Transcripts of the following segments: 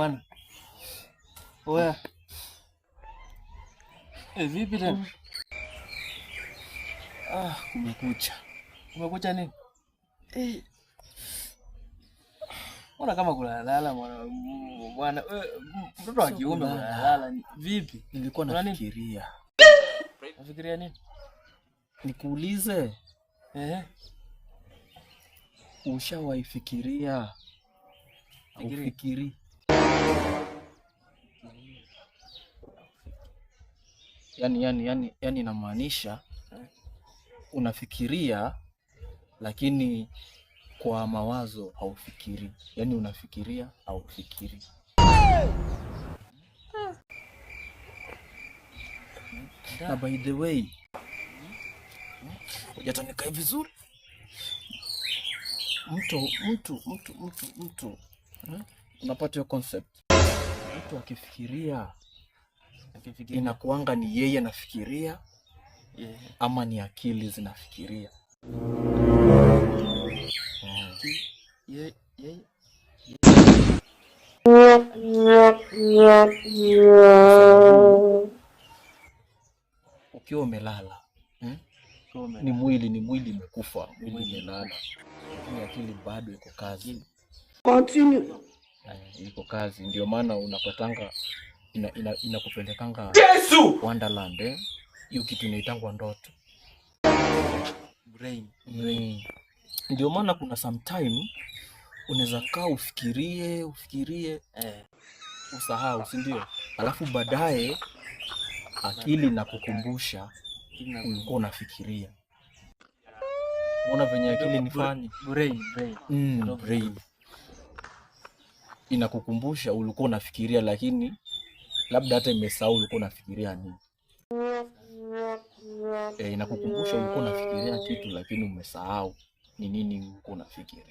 Mwana. Oya. Eh, vipi tena? Ah, kumekucha. Kumekucha nini? Eh. Mbona kama kulalala mwana mwana mtoto wa kiume kulalala vipi? Nilikuwa nafikiria. Nafikiria nini? Nikuulize. Eh. Ushawaifikiria? Ufikiri? Yani inamaanisha unafikiria lakini kwa mawazo haufikiri, yani unafikiria haufikiri. Na by the way, hujatandika vizuri mtu mtu mtu mtu mtu, unapata hiyo concept. Mtu akifikiria inakuanga ni yeye anafikiria, yeah, ama ni akili zinafikiria. Yeah, yeah. Ukiwa umelala, hmm? Ni mwili imekufa, mwili imelala, lakini akili bado iko kazi. Continue. Iko kazi, ndio maana unapatanga inakupelekanga Yesu Wonderland, eh? Hiyo kitu inaitangwa ndoto. Brain. Ndio maana kuna sometime unaweza kaa ufikirie ufikirie, usahau, si ndio? Alafu baadaye akili inakukumbusha ulikuwa unafikiria. Unaona venye akili ni funny? Brain, brain. Brain inakukumbusha ulikuwa unafikiria, lakini labda hata imesahau ulikuwa unafikiria nini. Inakukumbusha ulikuwa unafikiria kitu lakini umesahau ni nini ulikuwa unafikiria.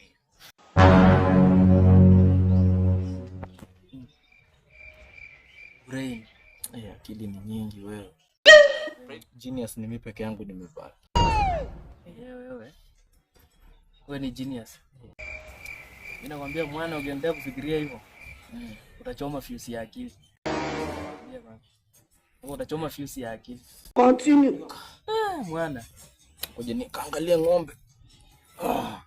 Brain. Akili ni nyingi wewe. Genius ni mimi peke yangu nimebaki. Wewe. Wewe ni genius. Mimi nakwambia mwana, ukiendelea kufikiria hivyo, utachoma fuse ya akili. Utachoma fuse ya akili. Continue. Ah, mwana. Ngoja nikaangalie ng'ombe. Ah.